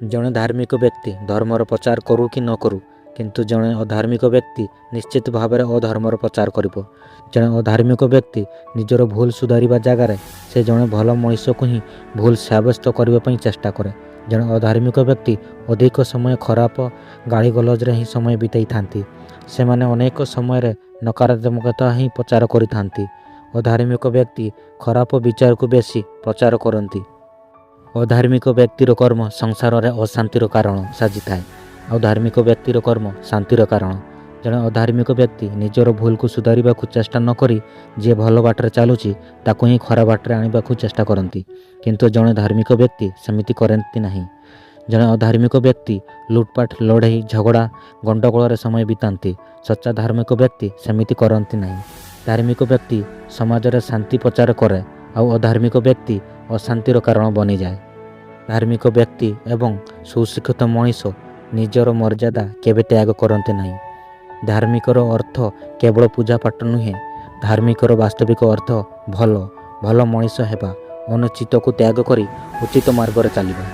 ଜଣେ ଧାର୍ମିକ ବ୍ୟକ୍ତି ଧର୍ମର ପ୍ରଚାର କରୁ କି ନ କରୁ, କିନ୍ତୁ ଜଣେ ଅଧାର୍ମିକ ବ୍ୟକ୍ତି ନିଶ୍ଚିତ ଭାବରେ ଅଧର୍ମର ପ୍ରଚାର କରିବ। ଜଣେ ଅଧାର୍ମିକ ବ୍ୟକ୍ତି ନିଜର ଭୁଲ ସୁଧାରିବା ଜାଗାରେ ସେ ଜଣେ ଭଲ ମଣିଷକୁ ହିଁ ଭୁଲ ସାବ୍ୟସ୍ତ କରିବା ପାଇଁ ଚେଷ୍ଟା କରେ। ଜଣେ ଅଧାର୍ମିକ ବ୍ୟକ୍ତି ଅଧିକ ସମୟ ଖରାପ ଗାଳିଗୁଲଜରେ ହିଁ ସମୟ ବିତାଇଥାନ୍ତି। ସେମାନେ ଅନେକ ସମୟରେ ନକାରାତ୍ମକତା ହିଁ ପ୍ରଚାର କରିଥାନ୍ତି। ଅଧାର୍ମିକ ବ୍ୟକ୍ତି ଖରାପ ବିଚାରକୁ ବେଶୀ ପ୍ରଚାର କରନ୍ତି। ଅଧାର୍ମିକ ବ୍ୟକ୍ତିର କର୍ମ ସଂସାରରେ ଅଶାନ୍ତିର କାରଣ ସାଜିଥାଏ, ଆଉ ଧାର୍ମିକ ବ୍ୟକ୍ତିର କର୍ମ ଶାନ୍ତିର କାରଣ। ଜଣେ ଅଧାର୍ମିକ ବ୍ୟକ୍ତି ନିଜର ଭୁଲକୁ ସୁଧାରିବାକୁ ଚେଷ୍ଟା ନ କରି ଯିଏ ଭଲ ବାଟରେ ଚାଲୁଛି ତାକୁ ହିଁ ଖରାପ ବାଟରେ ଆଣିବାକୁ ଚେଷ୍ଟା କରନ୍ତି, କିନ୍ତୁ ଜଣେ ଧାର୍ମିକ ବ୍ୟକ୍ତି ସେମିତି କରନ୍ତି ନାହିଁ। ଜଣେ ଅଧାର୍ମିକ ବ୍ୟକ୍ତି ଲୁଟପାଟ, ଲଢ଼େଇ, ଝଗଡ଼ା, ଗଣ୍ଡଗୋଳରେ ସମୟ ବିତାନ୍ତି। ସଚ୍ଚା ଧାର୍ମିକ ବ୍ୟକ୍ତି ସେମିତି କରନ୍ତି ନାହିଁ। ଧାର୍ମିକ ବ୍ୟକ୍ତି ସମାଜରେ ଶାନ୍ତି ପ୍ରଚାର କରେ, ଆଉ ଅଧାର୍ମିକ ବ୍ୟକ୍ତି ଅଶାନ୍ତିର କାରଣ ବନିଯାଏ। ଧାର୍ମିକ ବ୍ୟକ୍ତି ଏବଂ ସୁଶିକ୍ଷିତ ମଣିଷ ନିଜର ମର୍ଯ୍ୟାଦା କେବେ ତ୍ୟାଗ କରନ୍ତି ନାହିଁ। ଧାର୍ମିକର ଅର୍ଥ କେବଳ ପୂଜାପାଠ ନୁହେଁ। ଧାର୍ମିକର ବାସ୍ତବିକ ଅର୍ଥ ଭଲ ଭଲ ମଣିଷ ହେବା, ଅନୁଚିତକୁ ତ୍ୟାଗ କରି ଉଚିତ ମାର୍ଗରେ ଚାଲିବା।